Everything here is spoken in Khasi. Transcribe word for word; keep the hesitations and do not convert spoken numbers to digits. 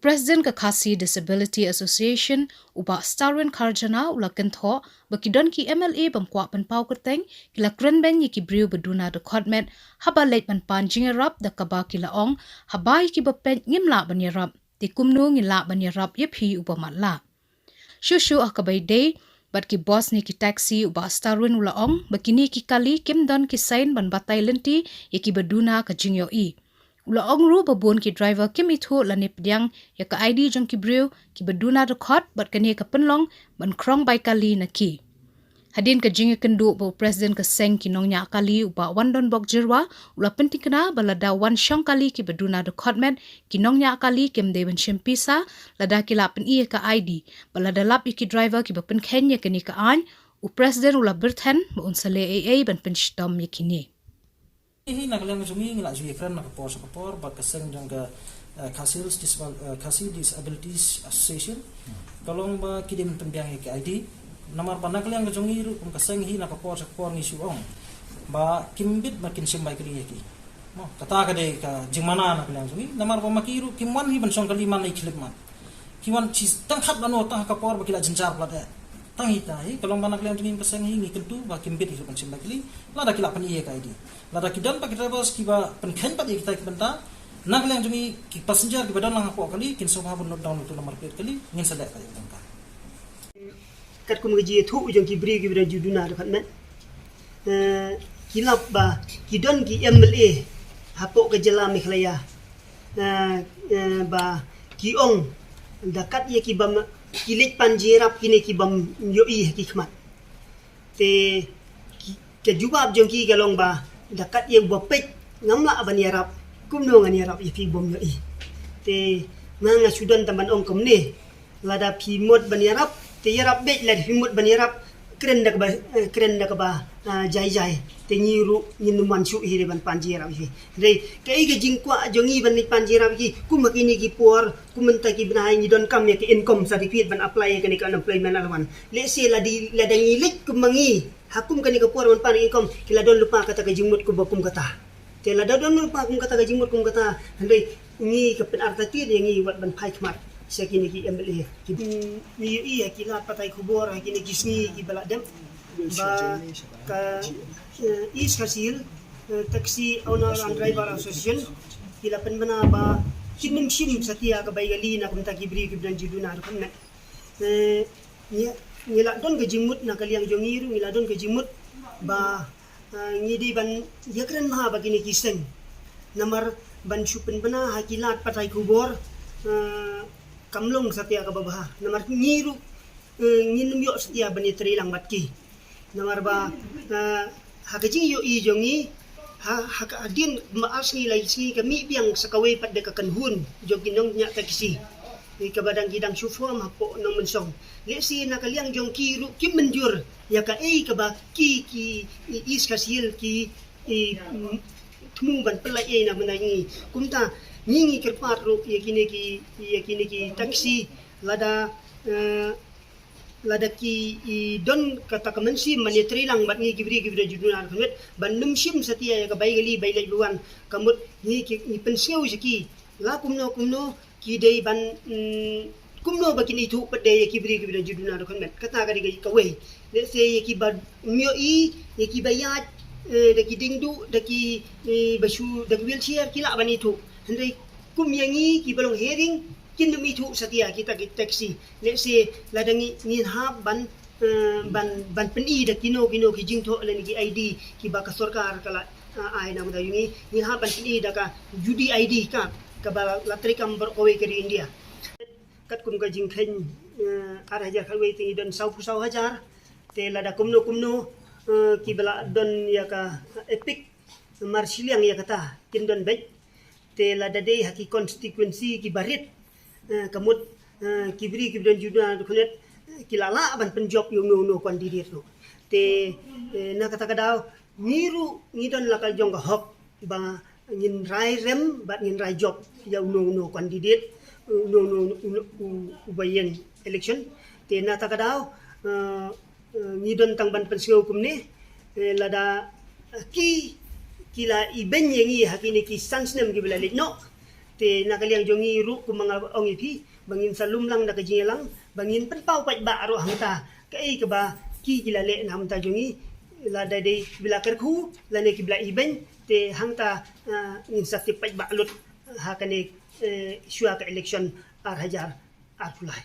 President ka Khasi Disability Association, u Bah Starwin Kharjana, u la kynthoh ba ki don ki M L A bym kwah pynpaw kyrteng, ki la kren beiñ ïa ki briew ba duna dkhot met, haba leit ban pan jingïarap da kaba ki la ong, haba ïa kiba peit ngim lah ban ïarap, te kumno ngin lah ban ïarap ïa phi uba matlah. Shuh shuh ha kaba ïadei bad ki bus ne ki taxi, u Bah Starwin u la ong ba kine ki kali kim don ki sign ban batai lynti ïa kiba duna ka jingïohi. U la ong ruh ba bun ki driver kim ithuh lane pdiang ïa ka I D jong ki briew kiba duna dkhot bad kane ka pynlong ban khrong bai kali na ki. Hadien ka jingïakynduh bad u President ka seng ki nongñiah kali, u Bah Wandonbok Jyrwa, u la pyntikna ba lada wan shong kali kiba duna dkhot met, ki nongñiah kali kim dei ban shim pisa lada ki la pyni ïa ka I D, bad lada lap ïa ki driver kiba pynkheiñ ïa kane ka aiñ, u President u la byrthen ba un sa leh ei ei ban pynshitom ïa kine. Hi na ka liang jong ngi, ngi la ju ïakren na ka por sha ka por bad ka seng jong ka, eh, Khasi Hills Disab-, eh, Khasi Disabilities Association. Ka long ba ki dei ban pynbiang ïa ka I D. Namar ba na ka liang jong ngi ruh kum ka seng hi na ka por sha ka por ngi shu ong ba kim bit ba kin shim bai kali ïa ki. Mo, kata ka dei ka jingmana na ka liang jong ngi. Namar ba ma ki ruh kim wan hi ban shong kali man ïa ki khyllipmat. Ki wan shi tang khatlano tang ha ka por ba ki la jynjar palat eh. Tang hi ta hi, ka long ba na ka liang jong ngi ka seng hi ngi kyntu ba kim bit hi ruh ban shim bai kali. Lada ki la pyni ïa ka I D. Lada ki don pat ki drivers kiba pynkheiñ pat ïa kita ki bynta, na ka liang jong ngi ki passenger kiba don lang hapoh kali kin sngewbha ban note down ïa utu u nambar plate kali, ngin sa leh pat ïa ka bynta. Katkum ka jingïathuh jong ki briew kiba don ju duna dkhot met, eh, ki lap ba ki don ki M L A hapoh ka jylla Meghalaya, eh, eh, ba ki ong da kat ïa ki bym, ki leit pan jingïarap kine ki bym ïohi ha ki khmat. Te ki, ka jubab jong ki ka long ba da kat ïa uba peit ngam lah ban ïarap, kumno ngan ïarap ïa phi bym ïohi. Te nga nga shu don tang ban ong kumne, lada phi mut ban ïarap te ïarap beit, lada phi mut ban ïarap kren da kaba, eh, kren da kaba, ah, jai jai. Te ngi ruh ngin ym wan shuh hi dei ban pan jingïarap ïa phi. Hynrei kaei ka jingkwah jong ngi ban leit pan jingïarap ïa ki, kum ha kine ki por, kum mynta ki bnai ngi donkam ïa ka income certificate ban apply ïa kane ka unemployment allowance. Lehse lada, lada ngi leit kum ma ngi ha kum kane ka por ban pan income, ki la don lypa kata ka jingmut kumba kum kata. Te lada don lypa kum kata ka jingmut kum kata, hynrei ngi ka pynartatien ïa ngi wat ban phai khmat sha kine ki M L A. Ki, mm, ngi ïohi ha ki lad pathai khubor ha kine ki sngi kiba la dep ba ka, eh, East Khasi Hills, eh, Taxi Owner and Driver Association ki la pynbna ba kin nym shim satia ka bai kali na ka bynta ki briew kiba don ju duna dkhot met. Eh, ngi, ngi la don ka jingmut na ka liang jong ngi ruh, ngi la don ka jingmut ba, ah, ngi dei ban ïakren bha bad kine ki seng. Namar ban shu pynbna ha ki lad pathai khubor, ah, kam long satia kaba bha. Namar ngi ruh, eh, ngin ym ïoh satia ban ïatrei lang bad ki. Namar ba, eh, ha ka jingïohi jong ngi, ha, ha ka hadien ba ar sngi lai sngi ka mih biang sa kawei pat de ka kynhun jong ki nongñiah taxi. Ïa kaba dang ki dang shu form hapoh Nongmynsong. Lehse na ka liang jong ki ruh kim mynjur ïa kaei kaba ki, ki, i, East Khasi Hills ki, i, mm, thmu ban pynlait ïa na mynta ngi. Kumta ngi ngi kyrpad ruh ïa kine ki, ïa kine ki taxi lada, eh, lada ki, i, don kata ka mynsiem ban ïatrei lang bad ngi ki briew kiba don ju duna dkhot met ban nym shim satia ïa ka bai kali bai leit bai wan, ka mut ngi ki, ngi pynsngew sha ki la kumno kumno ki dei ban, mm, kumno ba kin ithuh pat de ïa ki briew kiba don ju duna dkhot met. Kata ka dei ka, kawei. Lehse ïa kiba ym ïohi, ïa kiba ïaid, eh, da ki diengduh, da ki, eh, ba shu, da ki wheelchair ki lah ban ithuh. Hynrei kum ïa ngi kiba long hearing, kin nym ithuh satia kita ki taxi. Lehse lada ngi, ngin hap ban, eh, ban, ban pyni da kino kino ki jingthoh lane ki I D kiba ka sorkar ka la, eh, ai na ka bynta jong ngi, ngin hap ban pyni da ka UDID card kaba la treikam baroh kawei ka ri India. Katkum ka jingkheiñ, eh, ar hajar khatwei te ngi don sawphew saw hajar. Te lada kumno kumno, eh, kiba la don ïa ka EPIC marshiliang ïa kata kin don beit. Te lada dei ha ki constituency kiba rit, eh, ka mut, eh, ki briew kiba don ju duna dkhot met, eh, ki la lah ban pynjop ïa uno uno candidate ruh. Te, eh, na kata ka daw ngi ruh ngi don la ka jong ka hok ba ngin rai rem bad ngin rai jop ïa uno uno candidate, uno uno, uno, u, uba ïeng election. Te na kata ka daw, eh, eh, ngi don tang ban pynsngew kumne, eh, lada, eh, ki, ki la ibeiñ ïa ngi ha kine ki san snem kiba la leit noh. Te na ka liang jong ngi ruh kumba nga ong ïa phi ba ngin sa lum lang da ka jingïalang ba ngin pynpaw paidbah ruh hangta kaei kaba ki ki la leh na ka bynta jong ngi, lada dei ki ba la kyrkhu lane ki ba la ibeiñ, te hangta ngin sa tip paidbah lut ha kane shuwa ka election ar hajar arphew lai.